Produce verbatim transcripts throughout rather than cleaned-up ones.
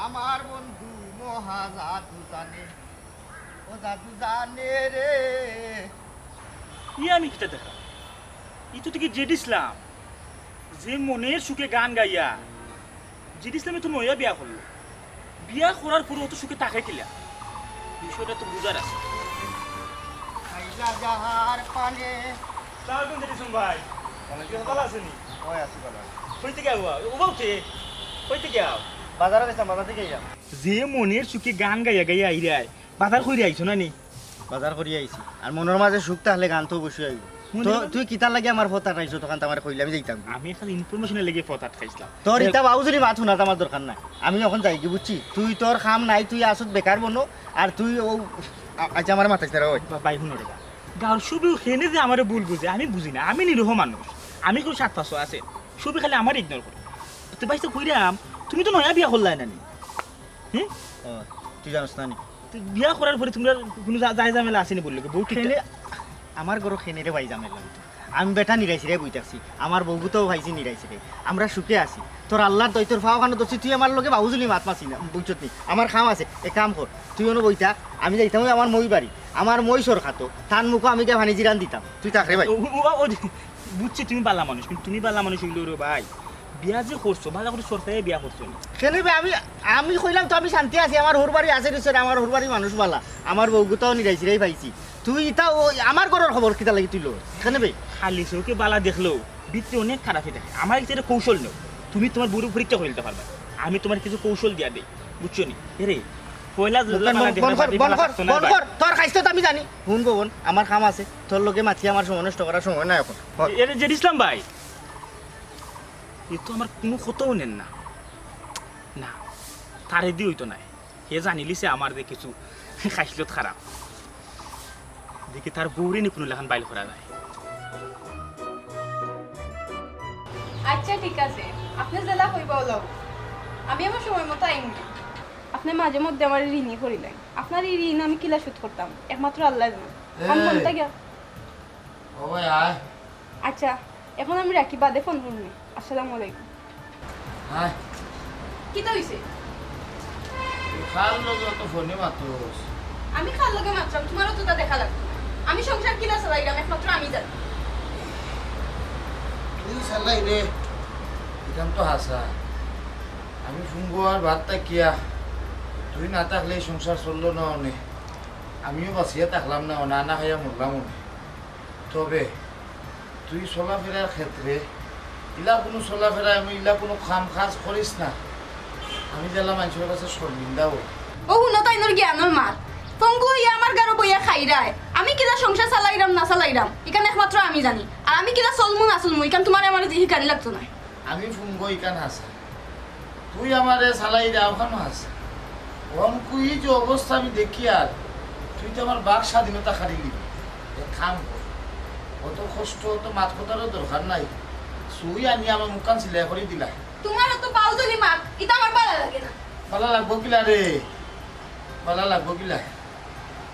আমার বন্ধু মহা জাদু জানে, ও জাদু জানে রে। ই আমি কিতা দেখলাম? ই তো দেখি জেড ইসলাম, যে মনের সুখে গান গাইয়া। জেড ইসলামে তো নয়া বিয়া করলো, বিয়া করার পরে অত সুখে থাকে কিলা? বিষয়টা তো বুঝার আছে। খাইলা যাহার পানে। সালাম আলাইকুম জেড ইসলাম ভাই। ওয়ালাইকুম কি অবস্থা, ভালা আছইন নি? ওই আছি ভালা আছি। কই থাকি আও? ও বাবু কে? কই থাকি আও? বাজারো গেছিলাম, বাজার থাকি আইলাম। যে মনের সুখে গান গাইয়া গাইয়া আইরায়, বাজার করি আইছো না নি? বাজার করি আইছি। আর মনর মাঝে সুখ থাকলে গান তো অবশ্যই আইবো। মনর তো মাঝে তুই কিতার লাগি আমার পথ আটকাইছস, তখন তো আমারে কইলে আমি যাইতাম। আমি একটা ইনফরমেশনের লাগি পথ আটকাইছিলাম। তোর এ- ইতা বাউজুরি মাত হুনাত আমার দরকার নাই। আমি অখন যাইগি, বুঝছি? তুই তোর কাম নাই, তুই আছত বেকার বনো, আর তুই ও আ-, আচ্ছা, আমারে মাতাইছ না রে ওই। বা-, ভাই, হুনো রে বা। গাঁওর সবেউ কেনে যে আমারে ভুল বুঝে, আমি বুঝি না। আমি নিরীহ মানুষ, আমি খুব সাত পাঁচশো আছে, সবে খালি আমারে ইগনোর করে। তো ভাই, তো কইরাম, তুমি তো নয়া বিয়া করলায় না নি? হুম? ও, তুই জানোস না নি? তো বিয়া করার পরে তুমরার কুনু যা-, যায় ঝামেলা আছে নি বললে? বউ ঠিক কেনে? আমার ঘরো কেনে রে ভাই ঝামেলা অইতো? আমি বেটা নিরাই সিরাই বই থাকছি, আমার বউগুতাও পাইছি নিরাই সিরাই, আমরা সুখে আছি। তোর আল্লার দয়, তোর পাও খানো ধরছি, তুই আমার লগে বাউজুলি মাত মারছি না, বুঝছত নি? আমার কাম আছে, এক কাম কর, তুই অনো বই থাক, আমি যাইতাম ওই আমার মই বাড়ি, আমার মই সরকাতো, তান মুখো আমি গিয়া পানি জিরান দিতাম, তুই থাক রে ভাই। ও, ও, ও, ও, বুঝছি তুমি বালা মানুষ, কিন্তু তুমি বালা মানুষ অইলেও রে ভাই, বিয়া যে করছো, বালা করি সরকারে বিয়া করছো নি। কেনে বে, আমি, আমি কইলাম তো আমি শান্তি আছি, আমার হউর বাড়ি আছে রে, আমার হউর বাড়ির মানুষ বালা, আমার বউগুতাও নিরাই সিরাই পাইছি। তুই ইতা ওই আমার ঘরর খবর কিতা লাগি তুই লস? কেনে বে? খালি চউখে বালা দেখলেও ভিতরে অনেক খারাপই থাকে। আমার ইটা কৌশল নেও, তুমি তুমার বউরে পরীক্ষা করিলিতা পারবায়। আমি তুমারে কিছু কৌশল দিয়া দেই, বুঝছো নি? এরে, পয়লা মুখ কান বন্ধ, বন্ধ কর, বন্ধ কর, বন্ধ কর। তোর খাইছলত আমি জানি। হুন ববন, আমার কাম আছে, তোর লগে মাতি আমার সময় নষ্ট করার সময় নাই অখন। হ। এরে জেড ইসলাম ভাই, ই তো আমার কুনু কথাউ হুনের না। না, তারে দি অইতো নায়। হে জানিলিছে আমার যে কিছু খাইছলত খারাপ। দেখি তার বউরে নি কুনু লাখান বাইল করা যায়। আচ্ছা, ঠিক আছে, আপনে যেলা কইবা অলা। আমি আমার সময় মতো আইমু। আপনে মাঝে মধ্যে আমারে ঋণী করিলাইন। আপনার ই ঋণ আমি কিলা শোধ করতাম, একমাত্র আল্লায় জানইন। আমি এই। মনটা গিয়া ও ভাই, আয়। আচ্ছা, অখন আমি রাখি, বাদে ফোন করমু। আসসালামু আলাইকুম। আয়। কিতা অইছে? তুই কার লগে অত ফোনে মাতস? আমি কার লগে মাতরাম, তুমার অততা দেখা লাগতো না। আমি সংসার কিলা চালাইরাম, একমাত্র আমি জানি। তুই চালাইরে, ইখান তো হাছা। আমি ফুঙ্গু আর বাদ থাকিয়া, তুই না থাকলে ই সংসার চললো না অনে। আমিও বাঁচিয়া থাকলাম না অনে, না খাইয়া মরলাম অনে। তবে তুই চলাফেরার ক্ষেত্রে ইলা কুনু চলাফেরা, আমি ইলা কুনু কাম কাজ করিস না। আমি যেলা মানষর কাছে শরমিন্দা অই। ও হুনো, তাইনর জ্ঞানর মাত। ফুঙ্গু অইয়া আমার ঘরো বইয়া খাইরায়। আমি কিলা সংসার চালাইরাম না চালাইরাম, ইখান একমাত্র আমি জানি। আর আমি কিলা চলমু না চলমু, ইখান তুমারে আমারে দিয়া হিকানি লাগতো নায়। আমি ফুঙ্গু ইখান হাছা। তুই আমারে চালাইরা অখানো হাছা। অখন কুই যে অবস্থা আমি দেখিয়ার, তুই তো আমার বাক স্বাধীনতা কাড়ি নিলি। এক কাম কর, অত কষ্ট, অত মাত কথারও দরকার নাই। তুই আনি আমার মুখখান সিলাই করি দিলা। তুমার অত বাউজুলি মাত, ইতা আমার বালা লাগে না। বালা লাগবো কিলা রে? বালা লাগবো কিলা?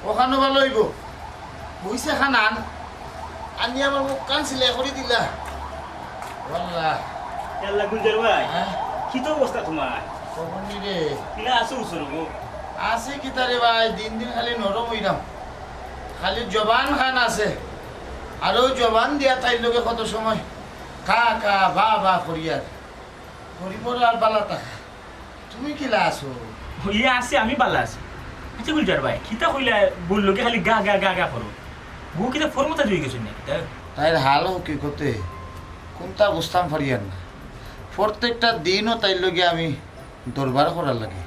অখানো বালা অইবো। বইছে খানান, আনি আমার মুখখান সিলাই করি দিলা। ওয়াল্লাহ। ইয়াল্লা গুলজার ভাই, হ্যাঁ? কিতা অবস্থা তুমার? কখন রে? কিলা আছো উসর গো? আছি কিতা রে ভাই, দিন দিন খালি নরম অইরাম। খালি জবান খান আছে, আর অউ জবান দিয়া তাইর লগে কত সময় কা কা বা বা করিয়ার। করি পড়ো আর বালা থাকা। তুমি কিলা আছো? ইয়া আছি, আমি বালা আছি। আচ্ছা গুলজার ভাই, কিতা কইলা, বউর লগে খালি গা গা গা গা করো। বউ কিতা ফর্মতা অই গেছে নাকি তার? তাইর হাল হকিকতে কুনতা বুঝতাম পারিয়ার না। প্রত্যেকটা দিনও তাইর লগে আমি দরবার করার লাগে,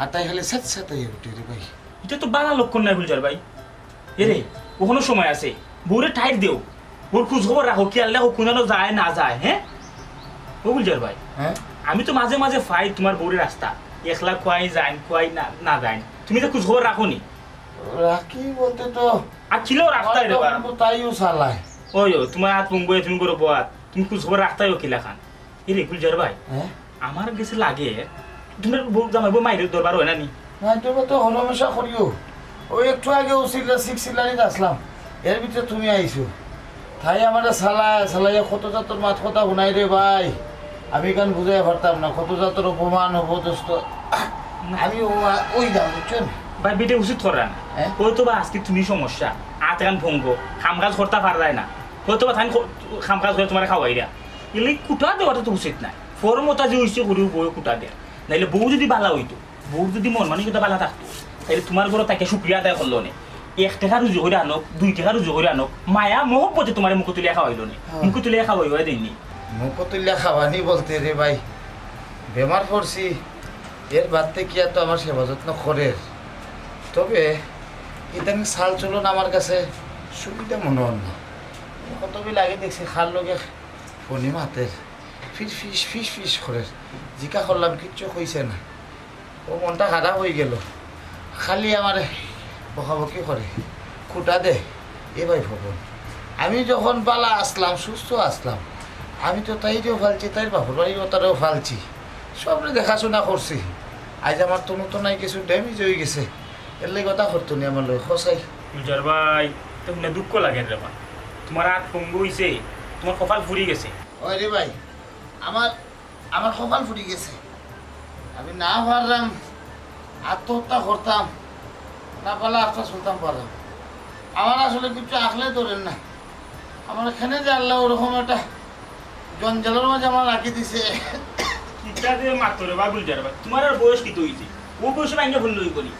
আর তাই খালি স্যাঁত স্যাঁতাইয়া উঠে রে ভাই। ইটা তো বালা লক্ষণ নায় গুলজার ভাই। এরে, অখনো সময় আছে, বউরে টাইট দেও, বউর খুজ খবর রাখো, কিয়াল রাখো, কুনানো যায় না যায়, হ্যাঁ? ও গুলজার ভাই, হ্যাঁ? আমি তো মাঝে মাঝে পাই তুমার বউরে রাস্তাত, একলা কুয়াই যাইন, কুয়াই না, না যাইন, তুমি তো খুজ খবর রাখো নি? রাখি বলতে তো আর কিলাও রাখতায় রে বা। তাইও চালায়। ওই, ও, তুমার আত ফুঙ্গু, তুমি করো বউ আত, তুমি খুজ খবর রাখতায় ও কিলাখান? এরে গুলজার ভাই, হ্যাঁ? আমার গেছে লাগে, তুমার বউ জামাই বউ মাইরে দরবার অয় না নি? মাইরে তো হরমেশা করিও। ওই একটু আগে ও সিল্লা-, সিক্স সিল্লারিত আসলাম, এর ভিতরে তুমি আইছো। তাই আমারে চালায়, চালাইয়া কত জাতর মাত কথা হুনায় রে ভাই, আমি ইখান বুঝাইয়া পারতাম না, কত জাতর অপমান, অপদস্থ। আমি ও, ওই দাম, বুঝছো না? ভাই, বেটি উচিত করা না। হ্যাঁ? হয়তো বা আজকে তুমি সমস্যা, আত কান ভঙ্গ, কাম কাজ করতা পারা যায় না। হয়তো বা তাইন ক-, কাম কাজ করে তুমারে খাওয়াইরা। ইলে কুটা দেওয়াটা তো উচিত নায়। ফরমতা যে অইছে করিও বউয়ে কুটা দেয়। নাইলে বউ যদি বালা অইতো, বউর যদি মন মানসিকতা বালা থাকতো, তাইলে তুমার ঘরো থাকিয়া শুকরিয়া আদায় করলো নে। এক টেকা রুজি করি আনউক, দুই টেকা রুজি করি আনউক, মায়া মহব্বতে তুমারে মুখো তুলিয়া খাওয়াইলো নে। হ্যাঁ। মুখো তুলিয়া খাওয়াইওয়া দেইন নি। মুখো তুলিয়া খাওয়ানি বলতে রে ভাই, বেমার পড়ছি, এর বাদ থাকিয়া তো আমার সেবা যত্ন করের। তবে ইদানিং চাল চলন আমার কাছে সুবিধা মনে অর না। কতদিন আগে দেখছি খার লগে ফোনে মাতের, ফিস ফিস ফিস ফিস করের। জিকা করলাম, কিচ্ছু কইছে না। ও মনটা খারাপ অইগেলো, খালি আমারে বকাবকি করে, কুটা দে। এ ভাই ভবন, আমি যখন বালা আছলাম, সুস্থ আছলাম, আমি তো তাইরেও ফালছি, তাইর বাপর বাড়ির ওতারেও ফালছি, সবরে দেখাশুনা করছি। আইজ আমার তনু তো নাই, কিছু ড্যামেজ অইগেছে, এরলাগি কথা করতো নি আমার লগে, খোসাই। গুলজার ভাই, তো হুনে দুঃখ লাগের রে বা, তুমার আত ভঙ্গ অইছে, তুমার কপাল ফুরি গেছে। ওই রে ভাই, আমার আমার কপাল ফুরি গেছে। আমি না পারলাম আত্মহত্যা করতাম, না পারলে আত্মা চলতাম পারলাম। আমার আসলে কিচ্ছু আখলে ধরের না। আমার এখানে যে আল্লাহ ওরকম একটা জঞ্জালর মাঝে আমার রাখি দিছে। কিতা যে মাতো রে বা গুলজার বা, তুমার আর বয়স কিতা অইছে? ও বয়সে ভাঙ্গা ভুল লই করি।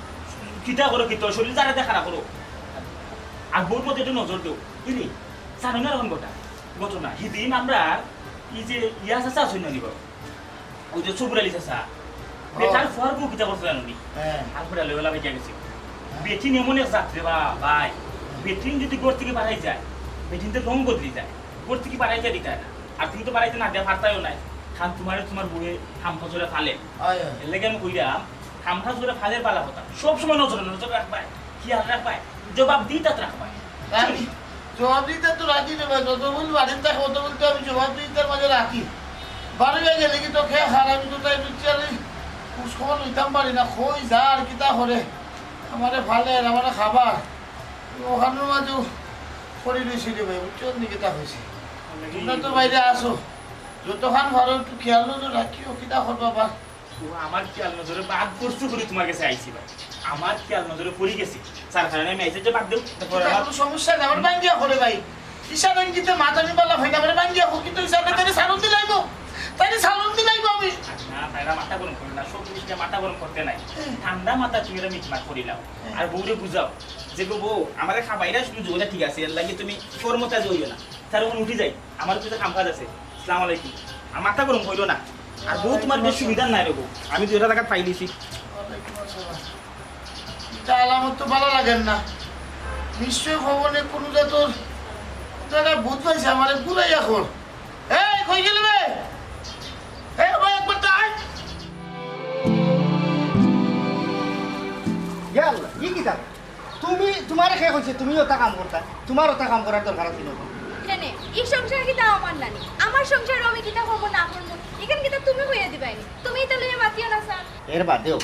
কিতা করো, কিতা শরীর যারা দেখা না করো। আর বউর মধ্যে একটু নজর দেও। বুঝলি? জানো না এরকম কথা? ঘটনা। হিদিন আমরা এই যে ইয়া চাচা আছইন না নি বা? ওই যে সবুর আলী চাচা, বেটার ফুয়ার বউ কিতা করছে জানো নি? হ্যাঁ। আর বেটা লইলা বেটা গেছে। বেটিন এমন এক জাত রে বা, ভাই। বেটিন যদি ঘর থাকি বারাই যায়, বেটিন তো রং বদলি যায়। ঘর থাকি বারাইতে দিতায় না। আর তুমি তো বারাইতে না দিয়া পারতায়ও নায়। কারণ তুমারে তুমার বউয়ে হামফা জোরে ফালে। হয়, হয়। এর লাগি আমি কইরাম, হামফা জোরে ফালের বালা কথা। সব সময় নজরে নজর রাখবায়, খেয়াল রাখবায়, জবাব দিতাত রাখবায়। রাখি। জবাব দিতে তো রাখি রে ভাই, যত বলি বাড়ির থাকে, অত বলতে আমি জবাব দিতে মাঝে রাখি। বাড়ি গেলে কি তো খেয়ে খার, আমি তো তাই বিচারে খোঁজ খবর লইতাম পারি না, কই যার কিতা করে, আমারে ফালের, আমারে খাবার, ওখানোর মাঝেও পড়ি রইছি রে ভাই, বুঝছো নি কিতা কইছি? তোমরা তো বাইরে আসো, যতক্ষণ পারো একটু খেয়াল নজর রাখিও, কিতা করবা বা? ও আমার খেয়াল নজরে বাদ পড়ছে বলে তুমার গেছে আইছি ভাই। আমার খেয়াল নজরে পড়ি গেছে, যার কারণে আমি আইছি। যে বাদ দেও, তারপর কিতা আমার কোনো সমস্যা নাই, আমার ভাঙ্গিয়া করে ভাই। ঈশান আঙ্গিতে মাত আমি বালা ভাই, আমার ভাঙ্গিয়া হোক, কিন্তু ঈশান তাইরে সালন দিলাইবো, তাইরে সালন দিলাইবো আমি। না, তাইরা মাথা গরম করো না, সব জিনিস নিয়ে মাথা গরম করতে নাই। হুম। ঠান্ডা মাথা তুমি এটা মিটমাট করি লাও। হুম। আর বউরে বুঝাও যে, "গো বউ, আমারে খাবাইরা শুধু জোরে ঠিক আছে, এর লাগি তুমি কর্মতা যাইও না।" তার এখন উঠি যাই, আমার কিছু কাম কাজ আছে। আসসালামু আলাইকুম। আর মাথা গরম করিও না। আর বউ তুমার বেশ সুবিধার নাই রে বউ, আমি দুইটা জাগাত পাই দিছি। ওয়ালাইকুম আসসালাম। ইটা আলামত তো বালা লাগের না। নিশ্চয় ভবনে কোনো জাতর, কোনো জাগাত ভূত পাইছে, আমারে ঘুরাইয়া কর। এই, কই গেলে রে? এই, ভাই, একবার তো আয়। ইয়া আল্লাহ, ই কিতা? তুমি, তুমারে কে কইছে তুমি অতা কাম করতায়? তুমার অতা কাম করার দরকার আছিল না। কেনে? ই সংসার কিতা আমার নানি? আমার সংসারো আমি কিতা করমু না করমু, ইখান কিতা তুমি কইয়া দিবায়নি? তুমি ইতা লইয়া মাতিও না, স্যার। এর বাদেও,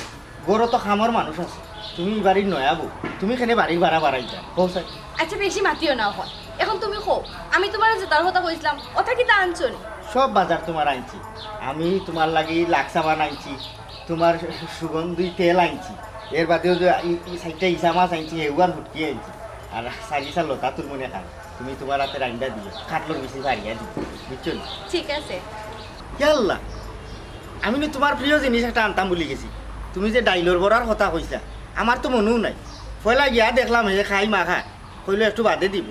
ঘরো তো কামর মানুষ আছে। তুমি ই বাড়ির নয়া বউ, তুমি কেনে বাড়ির ভাড়া বাড়াইতায়? কও চাই। আচ্ছা, বেশি মাতিও না অখন। এখন তুমি কও, আমি তুমারে যেতার কথা কইছলাম, অতা কিতা আনছো নি? সব বাজার তুমার আনছি। আমি তুমার লাগি লাক্স সাবান আনছি, তুমার সুগন্ধি তেল আনছি, এর বাদেও যে ই, ই চাইরটা ইছা মাছ আনছি, হেগুয়ান হুটকি আনছি, আর চাইর ইছা লতা তুলমুনে খান, তুমি তুমার আতে রাইন্দা দিও, খাটলর বিছি ফারিয়া দিও, বুঝছো নি? ঠিক আছে। ইয়াল্লা, আমি নু তুমার প্রিয় জিনিস একটা আনতাম ভুলি গেছি। তুমি যে ডাইলর বড়ার কথা কইছলা, আমার তো মনেও নাই। পয়লা গিয়া দেখলাম হে খাই মা খায়, কইলো একটু বাদে দিব।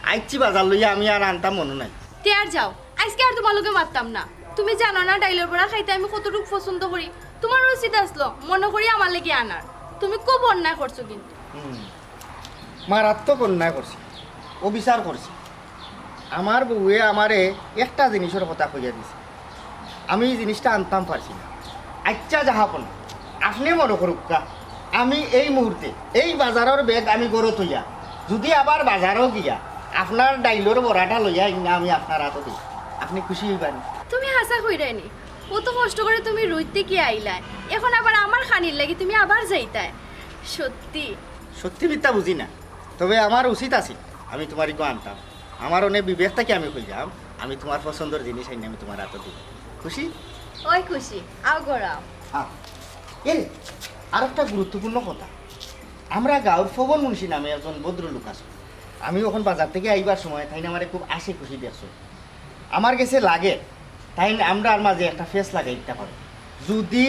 আইচ্ছি বাজার লইয়া, আমি আর আনতাম মনো নাই। তে আর যাও, আইজকে আর তুমার লগে মাততাম না। তুমি জানো না ডাইলর বড়া খাইতে আমি কতটুক পছন্দ করি। তুমার উচিত আছলো মনো করি আমার লাগি আনার। তুমি খুব অন্যায় করছো কিন্তু। হুম, মারাত্মক অন্যায় করছি, অবিচার করছি। আমার বউয়ে আমারে একটা জিনিসর কথা কইয়া দিছে, আমি ই জিনিসটা আনতাম পারছি না। আইচ্ছা যাহা অখন, আপনে মনো করউক্কা, আমি এই মুহূর্তে এই বাজারর ব্যাগ আমি ঘরো থইয়া যুদি আবার বাজারো গিয়া আপনার ডাইলর বড়াটা লইয়া আইনা আমি আপনার আতো দেই, আপনে খুশি অইবা নি? তুমি হাছা কইরায় নি? অত কষ্ট করি তুমি রইদ থাকি আইলায়, এখন আবার আমার খানির লাগি তুমি আবার যাইতায়? সত্যি। সত্যি মিথ্যা বুঝি না, তবে আমার উচিত আছিল আমি তুমার ইগু আনতাম। আমার অনে বিবেক থাকি আমি কইলাম, আমি তুমার পছন্দর জিনিস আইনা আমি তুমার আতো দিমু। খুশি? অয় খুশি, আও ঘরো আও। আও। এরে, আর একটা গুরুত্বপূর্ণ কথা, আমরা গাঁওর ফবন মুন্সি নামে একজন ভদ্রলোক আছে। আমি অখন বাজার থাকি আইবার সময় তাইন আমারে খুব হাসি খুশি দেখছইন। আমার গেছে লাগে তাইন আমরার মাঝে একটা ফেস লাগাই দিতা পারে। যুদি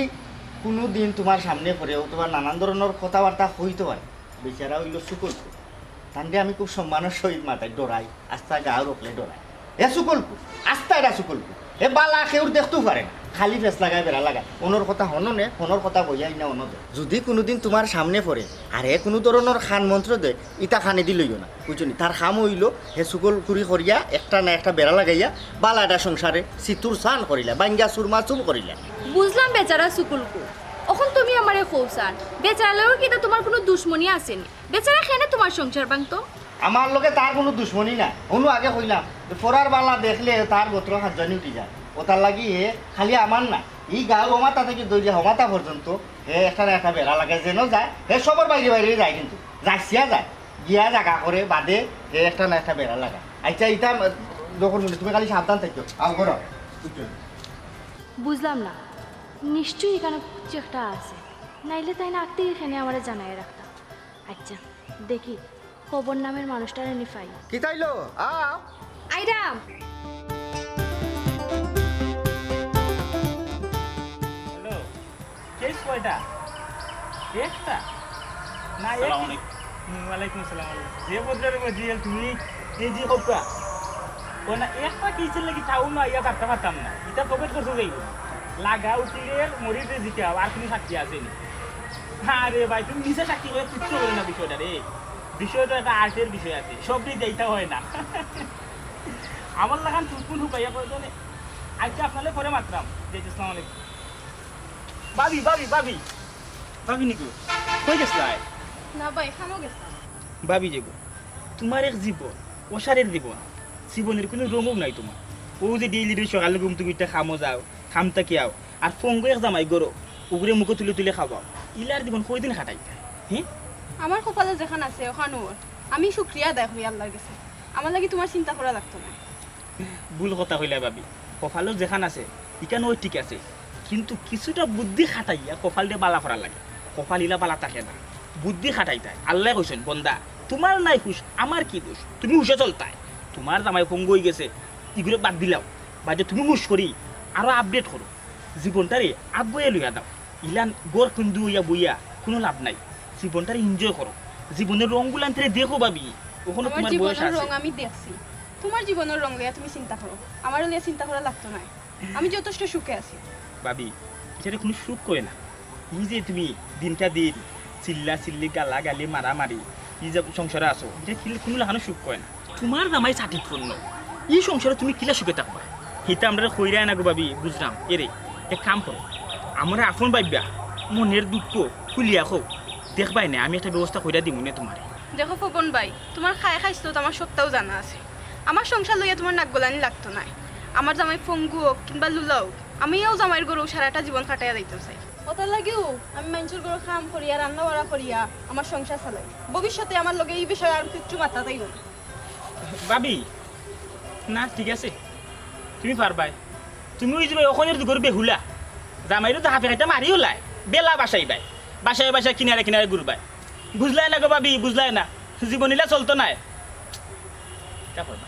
কুনুদিন তুমার সামনে পড়ে অথবা নানান ধরনর কথাবার্তা কইতো পারে, বেচারা অইলো চুকলখুর। তানরে আমি খুব সম্মানর সহিত মাতাই, ডরাই, আস্তা গাঁওর অকলে ডরাই। এ চুকলখুর, আস্তা এরা চুকলখুর। এ বালা কেউর দেখতেও পারে না, খালি ফেস লাগায় বেড়া লাগায়। অনর কথা হনো নে, হনর কথা বইয়াই না অনো দে। যুদি কুনুদিন তুমার সামনে পড়ে, আর হে কুনু ধরনর কান মন্ত্র দে, ইতা কানে দি লইও না, বুঝছো নি? তার কাম অইলো, হে চুকলখুরি করিয়া একটা না একটা বেড়া লাগাইয়া বালা একটা সংসারে সিতুর সান করিলা, বাঙ্গা সুরমা চুম করিলা। বুঝলাম বেচারা চুকলখুর। অখন তুমি আমারে কও চান, বেচারার লগে কিতা তুমার কুনু দুশমনি আছে নি? বেচারা কেনে তুমার সংসার ভাঙতো? আমার লগে তার কুনু দুশমনি নাই। হুনো, আগে কইলাম যে পরার বালা দেখলে তার গত্র খাদ্যানি উঠি যায়। অতার লাগি হে খালি আমার না, ই গাঁও অমাতা থাকি ধরিয়া হমাতা পর্যন্ত হে একটা না একটা বেড়া লাগায়, যেন যায়, হে সবর বাইরে বাইরে যায়, কিন্তু যাইছিয়া যায়, গিয়া জাগা করে বাদে হে একটা না একটা বেড়া লাগায়। আচ্ছা, ইতা যখন মনে তুমি খালি সাবধান থাকিও, আও করো। বুঝলাম না, নিশ্চয়ই ইখানো কিচ্ছু একটা আছে, নাইলে তাইন আগতেই ইখানো আমারে জানাইয়া রাখতা। আচ্ছা, দেখি খবর নামের মানুষটারে নি পাই। কিতা অইলো? আ? আইরাম। হ্যালো, কেস কয়টা? একটা? না, এক আসসালামু আলাইকুম। হুম, ওয়ালাইকুম আসসালাম, ওয়ালাইকুম। যে ভদ্রের মধ্যে তুমি এই যে হপ্পা, ও না, একটা কেসের লাগি টাউন আইয়া পারতাম পারতাম না। ইটা পকেট খরচ যাইব। লাগা উকিলের মরিদরে জিকাও, আর কুনু সাক্ষী আছে নি? আরে ভাই, তুমি নিজে সাক্ষী করে কিচ্ছু বলে না বিষয়টা রে। বিষয়টা একটা আর্টের বিষয় আছে, সব দিয়ে যাইতে হয় না। আমার লাখান চুলকুন হুকাইয়া প্রয়োজনে। আচ্ছা, আপনারে পরে মাতরাম। জি, আসসালামু আলাইকুম। ভাবি, ভাবি, ভাবি। ভাবি নিকো, কই গেছলায়? না ভাই, কামো গেছলাম। ভাবি যেগো, তুমার এক জীবন, অসারের জীবন। জীবনের কুনু রঙও নাই তুমার। অউ যে ডেইলি ডেইলি সকালে ঘুম থাকি উঠিয়া কামো যাও, কাম থাকি আও, আর ফঙ্গু এক জামাই ঘরো, উগুরে মুখো তুলে তুলে খাবাও। ইলার জীবন কয়দিন কাটাইতায়? হে? আমার কপালো যেখান আছে, অখান অর। আমি শুকরিয়া আদায় করি আল্লার গেছে। আমার লাগি তুমার চিন্তা করা লাগতো না। ভুল কথা কইলায় ভাবি, কপালো যেখান আছে, ইখান অয় ঠিক আছে, কিন্তু কিছুটা বুদ্ধি খাটাইয়া কপালরে বালা করা লাগে। কপাল ইলা বালা থাকে না, বুদ্ধি খাটাইতায়। আল্লায় কইছইন, "বন্দা, তুমার নাই হুশ, আমার কি দোষ? তুমি হুশে চলতায়।" তুমার জামাই ফঙ্গু অইগেছে, ইগুরে বাদ দিলাও, বাদে তুমি হুশ করি আরো আপডেট করো। জীবনটারে আগুয়াই লইয়া যাও। ইলান ঘর কুন্দু অইয়া বইয়া কুনু লাভ নাই। জীবনটারে এনজয় করো। জীবনের রঙগুলান তারে দেখো ভাবি। অখনো আমার তুমার বয়স জীবনের আছে। রং আমি দেখছি। তুমার জীবনের রং লইয়া তুমি চিন্তা করো, আমারে লইয়া চিন্তা করা লাগতো নায়। আমি যথেষ্ট সুখে আছি। ভাবি, ইটারে কুনু সুখ কয় না। ই যে তুমি দিনকা দিন চিল্লা চিল্লি, গালা গালি, মারামারি, ই যে সংসারে আছো, ইটা কিলা কুনু লাখানো সুখ কয় না। তুমার জামাই চাকরি করলো, ই সংসারে তুমি কিলা সুখে থাকবা? ইতা আমরারে কইরায় না গো ভাবি, বুঝরাম। এরে, এক কাম করো, আমারে আপন ভাবিয়া মনের দুঃখ খুলিয়া কও, দেখবায় নে আমি একটা ব্যবস্থা কইরা দিমু নে তুমারে। দেখো ফবন ভাই, তুমার খায় খাইছলত আমার সবটাউ জানা আছে। আমার সংসার লইয়া তুমার নাক গলানি লাগতো নায়। আমার জামাই ফঙ্গু অউক কিংবা লুলা অউক, আমি অউ জামাইর ঘরো সারাটা জীবন কাটাইয়া যাইতাম চাই। অতার লাগিউ আমি মাইনষর ঘরো কাম করিয়া, রান্না বাড়া করিয়া আমার সংসার চালাই। ভবিষ্যতে আমার লগে ই বিষয়ে আর কিচ্ছু মাততায় আইও না। ভাবি, না, ঠিক আছে, তুমি পারবায়। তুমি অউ যে অখনর যুগর বেহুলা, জামাইরে তো হাফে খাইতে মারিও লায়, বেলা বাসাইবায়, বাসায় বাসায় কিনারে কিনারে ঘুরবায়। বুঝলায় না গো ভাবি, বুঝলায় না, জীবন ইলা চলতো নায়। কিতা করবা?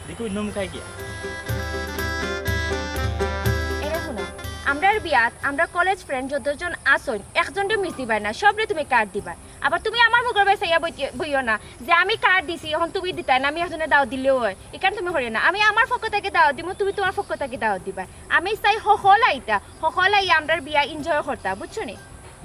দেখি অইন্য মুখায় গিয়া। এরে হুনো, আমরার বিয়াত আমরা কলেজ ফ্রেন্ড যতজন আছইন, একজনরে মিস দিবায় না, সবরে তুমি কার্ড দিবায়। আবার তুমি আমার মুখর বায় চাইয়া বইতে-, বইও না যে আমি কার্ড দিছি, অখন তুমি দিতায় না, আমি একজনরে দাওয়াত দিলেউ অয়। ইখান তুমি করিও না, আমি আমার পক্ষ থাকি দাওয়াত দিমু, তুমি তুমার পক্ষ থাকি দাওয়াত দিবায়। আমি চাই হকল আইতা, হকল আইয়া আমরার বিয়া এনজয় করতা, বুঝছো নি?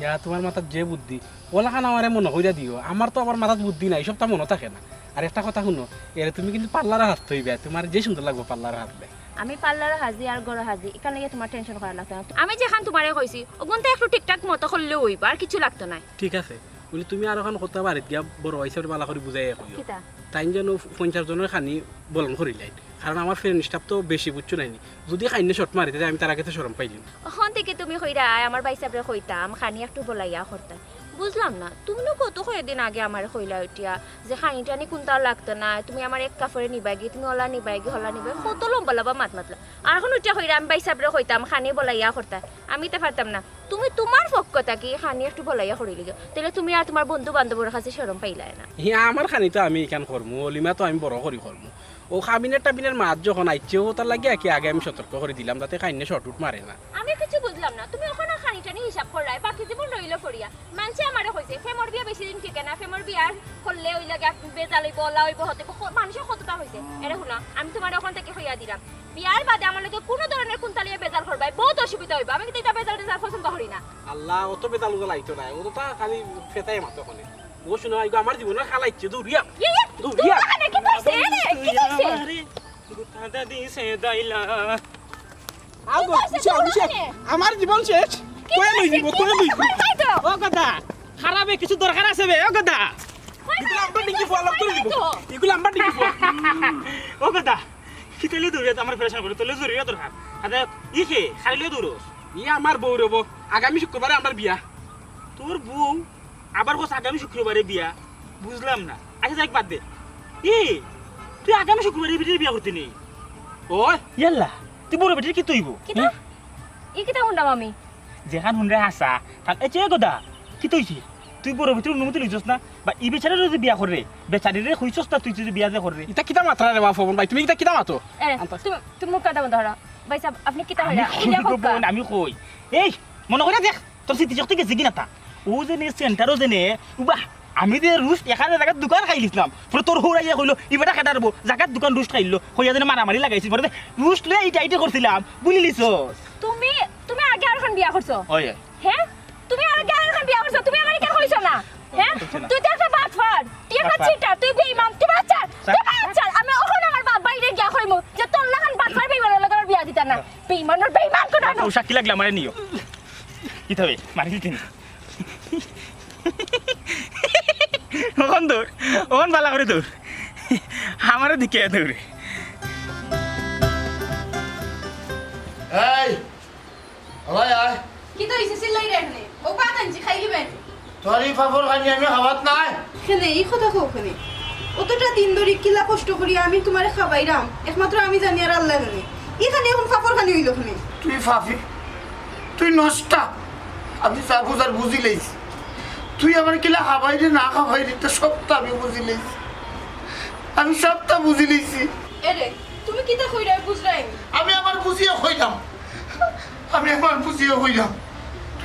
ইয়া, তুমার মাথাত যে বুদ্ধি, অলাখান আমারে মনো কইরা দিও। আমার তো আবার মাথাত বুদ্ধি নাই, সবটা মনো থাকে না। আর একটা কথা হুনো, এরে তুমি কিন্তু পার্লারো হাজতে অইবায়, তুমার যে সুন্দর লাগবো পার্লারো হাজলে। আমি পার্লারো হাজি আর ঘরো হাজি, ইখান লইয়া তুমার টেনশন করা লাগতো না। আমি যেখান তুমারে কইছি, অগুনতা একটু ঠিকঠাক মতো করলেউ অইবো, আর কিচ্ছু লাগতো নায়। ঠিক আছে, অইলে তুমি আরোখান কথা বাড়িত গিয়া বড় ভাইসাবরে বালা করি বুঝাইয়া কইও। কিতা? তাইন যেন পঞ্চাশ জনর খানি বলন করিলাইন, কারণ আমার ফ্রেন্ড স্টাফ তো বেশি, বুঝছো নায়নি? যুদি খাইন্নে শর্ট মারি, তে আমি তারার গেছে শরম পাইলিমু। অখন থাকি তুমি কইরায়, আমার ভাইসাবরে কইতাম, খানি একটু বলাইয়া করতাম। বুঝলাম না, তুমি না কত কয়দিন আগে আমারে কইলা উঠিয়া যে খানি টানি কুন্তা লাগতো না, তুমি আমার এক কাপড়ে নিবায়গি, তুমি অলা নিবায়গি, হলা নিবায়গি, কত লম্বা লম্বা মাত মাতলা। আর অখন উঠিয়া কইরা আমি ভাইসাবরে কইতাম, খানি বলাইয়া করতা, আমি তো পারতাম না। তুমি তুমার পক্ষ থাকি খানি একটু বলাইয়া করিলিগিও, তাইলে তুমি আর তুমার বন্ধু বান্ধবর কাছে শরম পাইলায় না। হি, আমার খানি তো আমি ইখান করমু, অলিমা তো আমি বড় করি করমু। অউ কাবিনের টাবিনের মাত যখন আইছে, অউ তার লাগি আর কি আগে আমি সতর্ক করি দিলাম, যাতে খাইন্নে শর্ট উট মারে না। আমি কিছু বুঝলাম না, তুমি অখনো খানি টানি হিসাব কররায়, বাকি জীবন রইল করিয়া। মানষে আমারে কইছে, "ফেমর বিয়া বেশি দিন টিকে না, ফেমর বিয়া করলে অউ লাগি বেজাল অইবো, অলা অইবো, হতে অইবো।" ক-, মানষে কততা কইছে। এরে হুনো, আমি তুমারে অখন থাকি কইয়া দিলাম, বিয়ার বাদে আমার লগে কুনু ধরনের কুন্তা লইয়া বেজাল করবায়, বউত অসুবিধা অইবো। আমি কিন্তু ইতা বেজাল টেজাল পছন্দ করি না। আল্লাহ, অত বেজাল উজাল আইতো নায়, অত তা খালি ফেতায় মাতো কনে। ও হুনো, ইগু আমার জীবনর খাল আইছে, দৌড়িয়া, ইয়ে, ইয়ে, দৌড়িয়া। দৌড়িয়া কেনে? কিতা অইছে? এরে, কিতা অইছে? আমারে গুতাটা দিছে দাইলা। আও গো, কিতা অইছে? কিসে, কিসে? দৌড়াও কেনে? আমার জীবন শেষ। কিতা কই অইছে? লই দিব, কিতা কই লই দিব? অইছে? কই তো? ও গদা, খারাপ, কিছু দরকার আছে বে, ও গদা। কই ইগুলা তো? আমার ডিঙ্গি ফুয়া লগ করে দিব। কই তো? ইগুলা আমার ডিঙ্গি ফুয়া। ও গদা, কিতা লইয়া দৌড়িয়া তো আমার পেরেশান করে, তোর লগে জরুরি দরকার। আরে, ই কে? খালি লইয়া দৌড়স? ই আমার বউ রে বউ, আগামী শুক্রবারে আমার বিয়া। তোর বউ? আবার কস আগামী শুক্রবারে বিয়া, বুঝলাম না। আচ্ছা, যাইক, বাদ দে। এ, তুই আগামী শুক্রবারে ই বেটির বিয়া করতে নি? ওই। ইয়াল্লা, তুই বড় বেটির কিতা অইবো? কিতা? হুম? ই কিতা হুনলাম আমি? যেখান হুনরে হাছা, থাক, এ, চে গদা, কিতা অইছে? তুই বড় বেটির অনুমতি লইছস না? বা ই বেচারারে যদি বিয়া কররে, বেচারিরে কইছস না তুই যদি বিয়া যে কররে? ইতা কিতা মাতরা রে বা ফবন ভাই, তুমি ইতা কিতা মাতো? এ, আন্তা- তুমি, তুমি মুখ কাটা বন্ধ করো। ভাইসাব, আপনি কিতা আমি কইরা? কই ইলা গো কউক্কা। বোন, আমি কই। এই, মনো করিয়া দেখ, তোর স্মৃতিশক্তি গেছে কি না তা? অউ যে নে, সেন্টারো যে নে, উবা, আমি যে রুশ এখানে জাগাত দোকান খাইলিছলাম। পরে তোর হউর আইয়া কইলো, "ই বেটা কেডার বউ? জাগাত দোকান রুশ খাইলো।" কইয়া যেন মারামারি লাগাইছিল। পরে যে রুশ লইয়া ইটা ইটা করছিলাম, ভুলিলিছস? তুমি, তুমি আগে আরোখান বিয়া করছো? ওই, ওই। হে? তুমি আগে আরোখান বিয়া করছো? তুমি আমারে কিতা কইছো না? হে? কইছো না। তুই তো একটা বাটপার, তুই একটা বাটপার। চিটার, তুই বেঈমান, তুই বাচ্চা, তুই বাচ্চা। আমি অখন আমার বাপ বাইরে গিয়া কইমু যে তোর লাখান বাটপার বেঈমানর লগে আমার বিয়া দিতা না। হ্যাঁ। বেঈমানর বেঈমান কোন? না, পোশাক কি লাগলে আমারে নিও। কিতা অয়? মারি দিতে নি। অখন দৌড়, অখন বালা করি দৌড়। আমারে দিকে দৌড়ে। এই, ও ভাই, আয়। কিতা অইছে? চিল্লাইরে কেনে? অউ ভাত আনছি, খাইলিবায় নি। তোর ই ফাফর খানি আমি খাওয়াত নায়। কেনে, ই কথা কও কেনে? অতটা দিন ধরি কিলা কষ্ট করি আমি তুমারে খাবাইরাম, একমাত্র আমি জানি আর আল্লায় জানে। ইখানে অখন ফাফর খানি অইলো কেনে? তুই ফাফি, তুই নষ্টা। আমি যা বুঝার বুঝিলাইছি। তুই আমারে কিলা খাবাইরে না খাবাইরে, ইতা সবতা আমি বুঝিলাইছি। আমি সবতা বুঝিলাইছি। এরে, তুমি কিতা কইরায় বুঝরায় নি? আমি আমার বুঝিয়া কইরাম। আমি আমার বুঝিয়া কইরাম।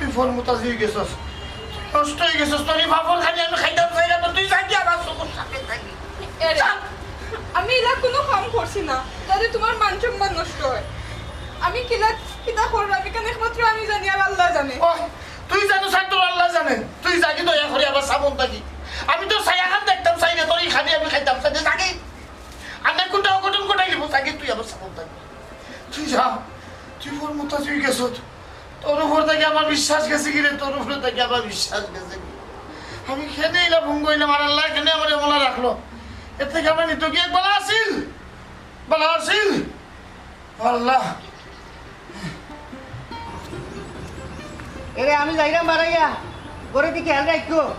তুই ফরমুতাজি অইগেছস। তুই নষ্ট অইগেছস। তোর ই ফাফর খানি আমি খাইতাম চাইরাম না। তুই যাইগি আমার চকুর সামনে থাকি। এরে, যা। আমি ইলা কুনু কাম করছি না, যাতে তুমার মান সম্মান নষ্ট অয়। আমি কিলা, কিতা কররাম, ইখান একমাত্র আমি জানি আর আল্লায় জানে। ওই, তুই জানোস আর তোর আল্লায় জানে। তুই যাইগি দয়া করি আমার সামন থাকি। আমি তোর ছায়াখান দেখতাম চাই না, তোর ই খানি আমি খাইতাম চাই না। যাইগি। আর না কুনটা অঘটন ঘটাইলিবো, যাইগি তুই আমার সামন থাকি। তুই যা, তুই ফরমুতাজি অইগেছস। তোর উপর থাকি আমার বিশ্বাস গেছে গি রে, তোর উপর থাকি আমার বিশ্বাস গেছে গি। আমি কেনে ইলা ভঙ্গ অইলাম, আর আল্লায় কেনে আমারে অলা রাখলো। এর থাকি আমার নিতো গিয়া বালা আছিল, বালা আছিল। আল্লাহ। এরে, আমি যাইরাম বারাইয়া, ঘরো দি খেয়াল রাখিও।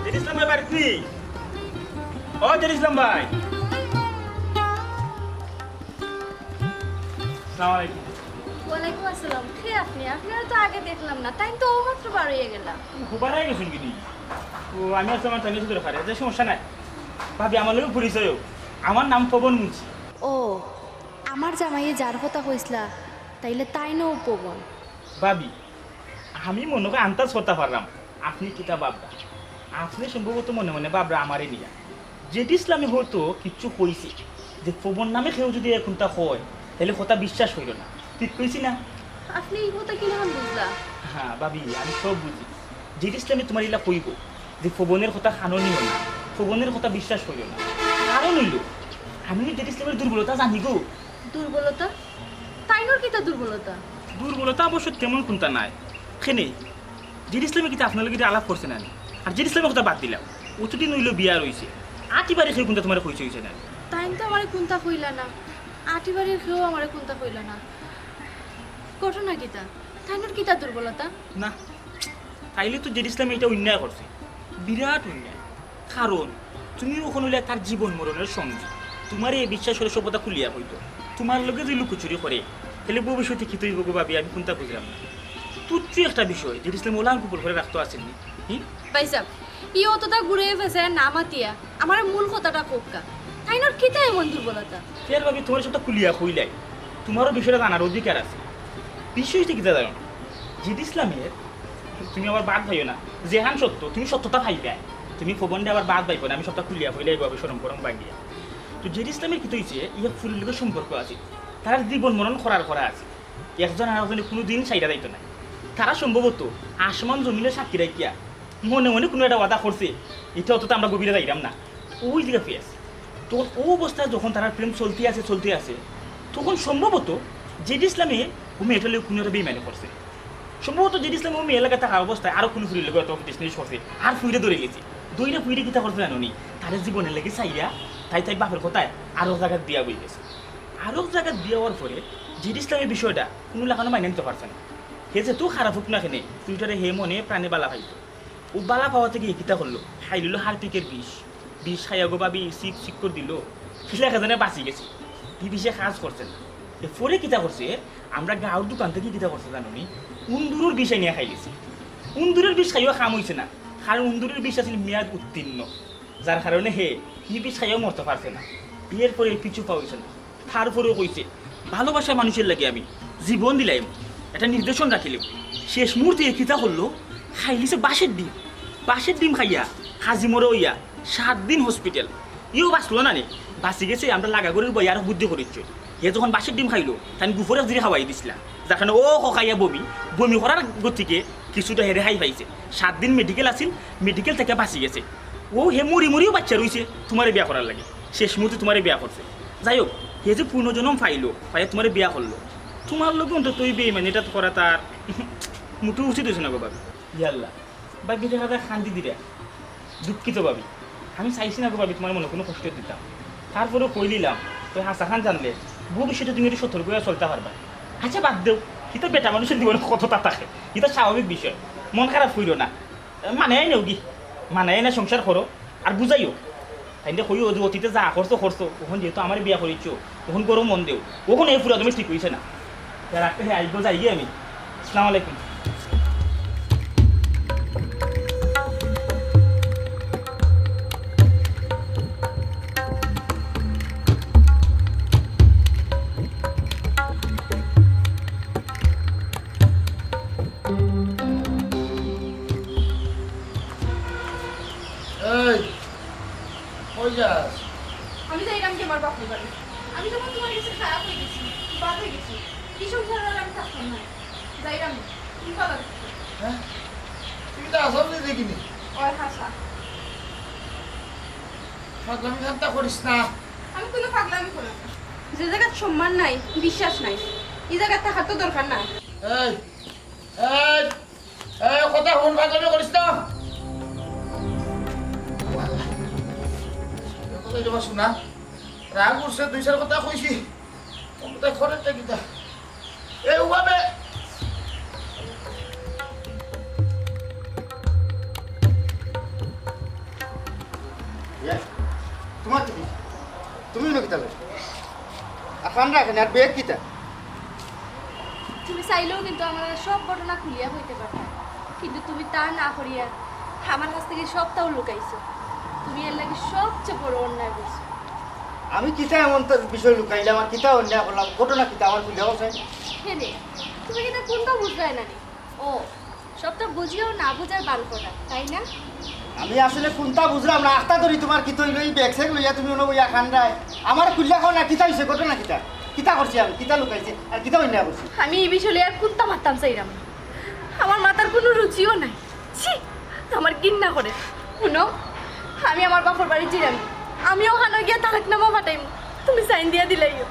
জেড ইসলাম ভাই বাড়িত নি? ও জেড ইসলাম ভাই। আসসালামু আলাইকুম। ওয়ালাইকুম আসসালাম। কে আপনি? আপনারে তো আগে দেখলাম না, তাইন তো অউ মাত্র বার অইয়া গেলা। ও, বার অইয়া গেছইন কিনি? ও, আমি আসলাম আমার তাইন দরকারে, যে সমস্যা নাই। ভাবি, আমার লগে পরিচয় অউক। আমার নাম পবন মুন্সি। ও, আমার জামাইয়ে যার কথা কইছলা, তাইলে তাইন অউ পবন। ভাবি, আমি মনো কয় আন্দাজ করতা পাররাম আপনে কিতা ভাবরা। আপনে সম্ভবত মনে মনে ভাবরা আমারে নিয়া। জেড ইসলামে হয়তো কিচ্ছু কইছে যে পবন নামে কেউ যদি এ কুন্তা কয়, তাইলে কথা বিশ্বাস অইলো না। ঠিক কইছি না? আপনে ই কথা কিলাখান বুঝলা? হ্যাঁ ভাবি, আমি সব বুঝি। জেড ইসলামে তুমারে ইলা কইবো যে পবনের কথা কানো নিও না, পবনের কথা বিশ্বাস করিও না। কারণ অইলো, আমি জেড ইসলামের দুর্বলতা জানি গো। দুর্বলতা? তাইনর কিতা দুর্বলতা? দুর্বলতা অবশ্য তেমন কুন্তা নাই। কেনে, জেড ইসলামে কিতা আপনার লগে আলাপ করছে না নি? আর জেড ইসলামর কথা বাদ দিলাম, অতদিন অইলো বিয়া রইছে, আটি বাড়ি কেউ কুন্তা তুমারে কইছে অইছে না নি? তাইন তো আমারে কুন্তা কইলা না, আটি বাড়ির কেউ আমারে কুন্তা কইলা না। ঘটনা কিতা? তাইনর কিতা দুর্বলতা? না, তাইলে তো জেড ইসলামে ইটা অন্যায় করছে, বিরাট অন্যায়। কারণ তুমি অখন অইলায় তার জীবন মরণের সঙ্গী, তুমারে ই বিশ্বাস করি সব কথা খুলিয়া কইতো। তুমার লগে যদি লুকোচুরি করে, তাইলে ভবিষ্যতে কিতা অইবো গো ভাবি, আমি কুন্তা বুঝরাম না। তুচ্ছ একটা বিষয়, জেড ইসলামে অলান গোপন করি রাখতো আছিল নি? হুম? ভাইসাব, ই অতটা ঘুরে ফেসে না মাতিয়া আমারে মূল কথাটা কউক্কা। তাইনর কিতা এমন দুর্বলতা? ফের ভাবি, তুমারে সবটা খুলিয়া কইলাই, তুমারও বিষয়টা জানার অধিকার আছে। বিষয়টা কিতা জানো? জেড ইসলামের, তুমি আবার বাদ পাইও না, যেহান সত্য, তুমি সত্যটা পাইবায়। তুমি ফবনরে আবার বাদ পাইবায় না, আমি সবটা খুলিয়া কইলাই, ভাবি, শরম করম ভাঙ্গিয়া। তো জেড ইসলামের কিতা অইছে, ইয়া ফুরির লগে সম্পর্ক আছে, তারার জীবন মরণ করার করা আছে। একজন আর একজনে কুনুদিন ছাইড়া যাইতো নায়। তারা সম্ভবত আসমান জমিনরে সাক্ষী রাখিয়া মনে মনে কুনু একটা ওয়াদা করছে, ইটা অতটা আমরা গভীরে যাইরাম না। অউ দিকে ফেস। তখন অউ অবস্থায় যখন তারার প্রেম চলতে আছে, চলতে আছে, তখন সম্ভবত জেড ইসলামে অউ মেয়েটার লগে কুনু একটা বেইমানি করছে। সম্ভবত জেড ইসলামে অউ মেয়ের লগে থাকা অবস্থায় আরো কুনু ফুরির লগে অত বিজনেস করছে, আর ফুরিরে ধরি গেছে। ধইরা ফুরিরে কিতা করছে জানো নি? তারে জীবনের লাগি চাইয়া তাই তাই বাপের কথায় আরো জাগাত বিয়া অই গেছে। আরো জাগাত বিয়া অওয়ার পরে জেড ইসলামে বিষয়টা কুনু লাখানও মাইনা নিতো পারছে না। হে যেতু খারাপ অউক না কেনে, ফুরিটারে হে মনে প্রাণে বালা পাইতো। অউ বালা পাওয়া থাকি হে কিতা করলো? খাইলিলো হারপিকের বিষ। বিষ খাইয়া গো ভাবি চিক চিক করি দিলো। কিলা কে জানে বাচি গেছে। ই বিষে কাজ করছে না। এর পরে কিতা করছে? আমরার গাউর দোকান থাকি কিতা করছে জানো নি? উন্দুরর বিষ আনিয়া খাইলিছে। উন্দুরর বিষ খাইয়াও কাম অইছে না, কারণ উন্দুরর বিষ আছিল মেয়াদ উত্তীর্ণ, যার কারণে হে ই বিষ খাইয়াও মরতো পারছে না। এর পরে পিছু পা অইছে না। তার পরেও কইছে, ভালোবাসা মানুষের লাগি আমি জীবন দিলাইমু, একটা নির্দেশন রাখিলিমু। শেষ মুহূর্তে হে কিতা করলো, খাইলিছে বাঁশের ডিম। বাঁশের ডিম খাইয়া হাজি মরে অইয়া সাত দিন হসপিটাল। ইও বাঁচলো না নি, বাঁচি গেছে। আমরার লাগাগড়ির বইয়ে আরো বুদ্ধি করিছে। হে যখন বাঁশের ডিম খাইলো, তাইন গুফরে জিরে খাওয়াই দিছিলা, যার কারণে অউ খকাইয়া বমি, বমি করার গতিকে কিছুটা হে রেহাই পাইছে। সাত দিন মেডিকেল আছিল, মেডিকেল থাকি বাঁচি গেছে। অউ হে মরি মরিও বাচ্চা রইছে তুমারে বিয়া করার লাগি, শেষ মুহূর্তে তুমারে বিয়া করছে। যাই হোক, হে যে পুনর্জন্ম পাইলো, পাইয়া তুমারে বিয়া করলো, তুমার লগে অন্তত ই বেইমানিটা করা তার মোটেও উচিত অইছে না গো ভাবি। ইয়াল্লা, ভাবি দেখা যায় কান্দি দিরা। দুঃখিত ভাবি, আমি চাইছি না গো ভাবি তুমার মনো কুনু কষ্ট দিতাম, তারপরেও কইলিলাম, তো হাছাখান জানলে ভবিষ্যতে তুমি একটু সতর্ক অইয়া চলতা পারবায়। আচ্ছা বাদ দেও, ইতা বেটা মানুষের জীবনে কততা থাকে, ইতা স্বাভাবিক বিষয়, মন খারাপ কইরো না। মানাইয়া নেওগি, মানাইয়া না সংসার করো, আর বুঝাইও। তাইনরে কইও যে অতীতে যা করছো করছো, অখন যেহেতু আমারে বিয়া করিছো, অখন গরম মন দেও, অখন ই ফুরা তুমি ঠিক অইছে না। তে রাখতে হে, আইবো, যাইগি আমি। আসসালামু আলাইকুম। এই, কই যাস? আমি যাইরাম কি আমার বাপের বাড়ি? আমি তখন তুমার গেছে খারাপ অই গেছি, বাদ অই গেছি। ই সংসার আর আমি থাকতাম না। যাইরাম, তুমি ভালা থাকো। হ্যাঁ? তুই তো আসাম দিয়ে দেখিনি। ওই হাসা। ফাজলামি ঠাট্টা করিস না। আমি কুনু ফাজলামি করি না। যে জাগাত সম্মান নাই, বিশ্বাস নাই, ই জাগাত থাকার তো দরকার না। এই, এই, এই, কথা হুন, ফাজলামি করিস না। কথা জমা শুনা। রাগ উঠছে, দুই চার কথা কইছি। কথা করে তে কিতা? এ, উবাবে। এ, তুমার কিতা? তুমি ইনো কিতা লইয়া? আর কান্দরায় কেনে, আর ব্যাগ কিতা? তুমি চাইলেও কিন্তু আমারে সব ঘটনা খুলিয়া কইতে পারতায়, কিন্তু তুমি তা না করিয়া আমার কাছ থাকি সবতাউ লুকাইছো। তুমি এর লাগি সবচেয়ে বড় অন্যায় করছো। আমি কিতা এমন তোর বিষয় লুকাইলাম, আর কিতা অন্যায় করলাম? ঘটনা কিতা আমার খুলিয়া কও চাই। কেনে? তুমি কিতা কুন্তা বুঝরায় না নি? ও, সবতা বুঝিয়াও না বুঝার ভান করা, তাই না? আমি আসলে কুন্তা বুঝরাম না। আখতা ধরি তুমার কিতা অইলো, ই ব্যাগ স্যাগ লইয়া তুমি অনো বইয়া কান্দরায়। আমারে খুলিয়া কও না, কিতা অইছে, ঘটনা কিতা? কিতা করছি আমি, কিতা লুকাইছি, আর কিতা অন্যায় করছি? আমি ই বিষয় লইয়া আর কুন্তা মাততাম চাইরাম না। আমার মাতার কুনু রুচিও নাই। ছি, আমার ঘিন্না করে। হুনো, আমি আমার বাপর বাড়ি যাইরাম, আমি অখানো গিয়া তালাকনামা ফাটাইমু, তুমি সাইন দিয়া দিলাইও।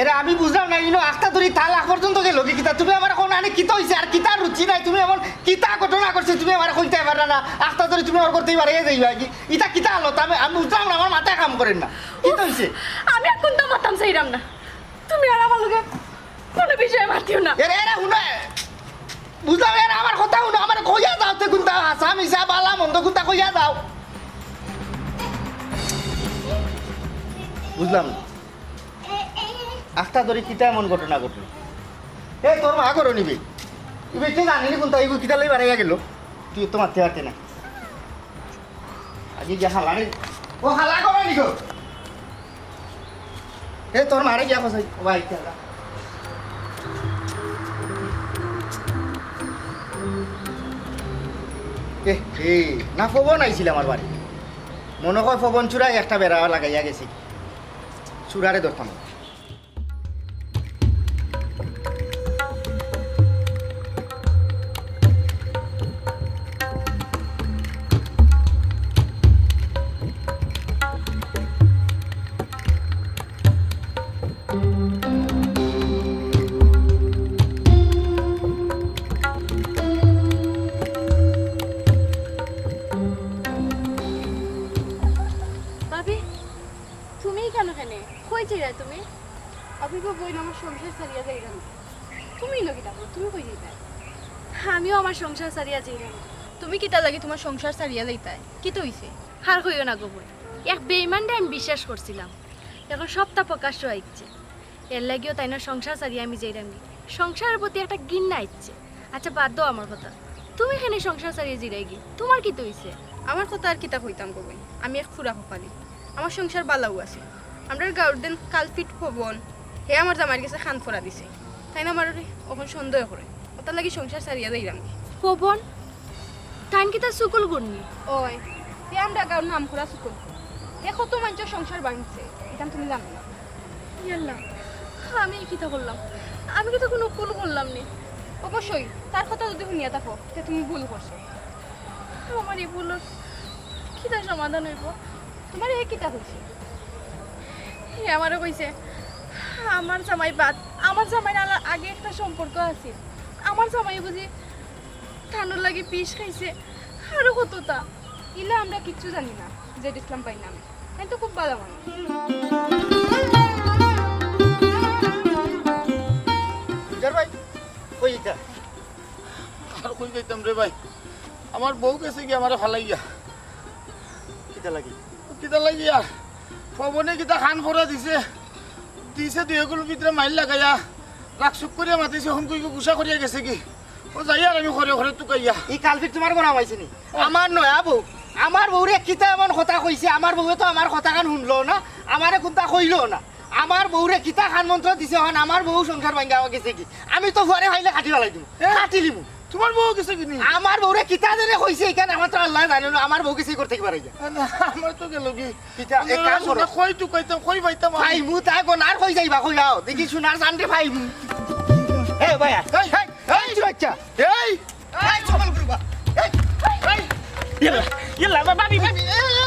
এরে আমি বুঝলাম না, ইনো আখতা ধরি তালাক পর্যন্ত গেল কি কিতা? তুমি আমারে কও না, আরে কিতা অইছে? আর কিতা রুচি নাই? তুমি এমন কিতা ঘটনা ঘটছে তুমি আমারে কইতায় পাররায় না? আখতা ধরি তুমি আমার করতেই পারে যাইবা কি? ইতা কিতা হালত? আমি, আমি বুঝলাম না, আমার মাথায় কাম করের না। কিতা অইছে? আমি আর কুন্তা মাততাম চাইরাম না। তুমি আর আমার লগে কুনু বিষয়ে মাতিও না। এরে, এরে, হুনো। বুঝলাম, এরে আমার কথা হুনো, আমারে কইয়া যাও, তে কুন্তা হাছা মিছা, বালা মন্দ কুন্তা কইয়া যাও। বুঝলাম না। আখতা ধরি কিতা এমন ঘটনা ঘটলো? এ, তোর মা ঘরো নি বে। ইবে কে জানি নি কুন্তা, ইগু কিতা লই বাড়াইয়া গেল। তুই তো মাততে পারতে না। আগে গিয়া হালারে। ও হালা করে নিকো। এ, তোর মারে গিয়া কইছাই। ও ভাই, খেলা। এ, এ, না, ফবন আইছিল আমার বাড়ি। মনো কয় ফবন চুরাই একটা বেড়া লাগাইয়া গেছে। চুরারে ধরতাম। ভাবি, তুমি কেন কেনে? কই যাইরায় তুমি? আমি গো বইন, আমার সংসার ছাড়িয়া যাইরাম। তুমি ইনো কিতা করো? তুমি কই যাইতায়? আমিও আমার সংসার ছাড়িয়া যাইরাম। তুমি কিতা লাগি তুমার সংসার ছাড়িয়া যাইতায়? কিতা অইছে? আর কইও না গো বইন, এক বেইমানরে আমি বিশ্বাস করছিলাম, এখন সবটা প্রকাশ্য আইছে। এর লাগিও তাইনর সংসার ছাড়িয়া আমি যাইরামগি। সংসারের প্রতি একটা ঘিন্না আইছে। আচ্ছা, বাদ দেও আমার কথা। তুমি কেনে সংসার ছাড়িয়া যাইরায়গি? তুমার কিতা অইছে? আমার কথা আর কিতা কইতাম গো বইন, আমি এক ফুরা কপালি। আমার সংসার বালাউ আছে। আমরার গাউর দেন কালফিট ফবন, হে আমার জামাইর গেছে কান ফড়া দিছে। তাইন আমারে অখন সন্দেহ করে। অতার লাগি সংসার ছাড়িয়া যাইরামগি। ফবন? তাইন কিতা চুগল করনি? ওই, হে আমরা গাউর নাম করা চুগল। হে কত মানষর সংসার ভাঙছে, ইখান তুমি জানো না। ইয়াল্লা, আমি কিতা করলাম? আমি কিতা কুনু ভুল করলাম নি? অবশ্যই, তার কথা যদি হুনিয়া থাকো, তে তুমি ভুল করছো। আমার ই ভুলর কিতা সমাধান অইবো? তুমারে হে কিতা কইছে? হে আমারে কইছে, আমার জামাই বাদ, আমার জামাইর আলা-, আগে একটা সম্পর্ক আছিল, আমার জামাই বুঝি তানুর লাগি বিষ খাইছে, আরো কততা। ইলা আমরা কিচ্ছু জানি না, জেড ইসলাম ভাই নামে। তাইন তো খুব বালা মানুষ। জুজার ভাই, কই ইতা? আর কই যাইতাম রে ভাই, আমার বউ গেছেগি আমারে ফালাইয়া। কিতা লাগি? কিতা লাগি আর? ফবনে কিতা কান ফড়া দিছে, দিছে দুই এগুলো ভিতরে মাইর লাগাইয়া, রাগ সুখ করিয়া মাতিছে, হুন কই গুসা করিয়া গেছেগি। ও যাই আর আমি ঘরে ঘরে তুকাইয়া। ই কালফিট তুমার ঘরো আইছে নি? ও। আমার নয়া বউ, আমার বউরে কিতা এমন কথা কইছে, আমার বউয়ে তো আমার কথাখান হুনলো না, আমারে কুন্তা কইলো না। আমার বউরে কিতা কান মন্ত্র দিছে, অখন আমার বউ সংসার ভাঙ্গা গেছেগি। আমি তো ফুয়ারে ফাইলে কাটি ফালাই দিমু, এ? কাটিলিমু। তুমার বউ গেছেগি নি? আমার বউরে কিতা জানে কইছে, ইখান একমাত্র আল্লায় জানে, আমার বউ গেছে ঘর থাকি বারাইয়া। না, আমার তো গেলগি। কিতা, এক কাম করো। কই তুকাইতাম, কই পাইতাম আমি? ফাইমু তা গো, না আর কই যাইবা, কই যাও। দেখি সোনার জানরে ফাইমু। এ ভাই, এই, এই, এই, এই, বাচ্চা। এই, এই, চুগল করবা। এই, এই। ইয়াল্লা, ইয়াল্লা, বা-, ভাবি। এই, এই,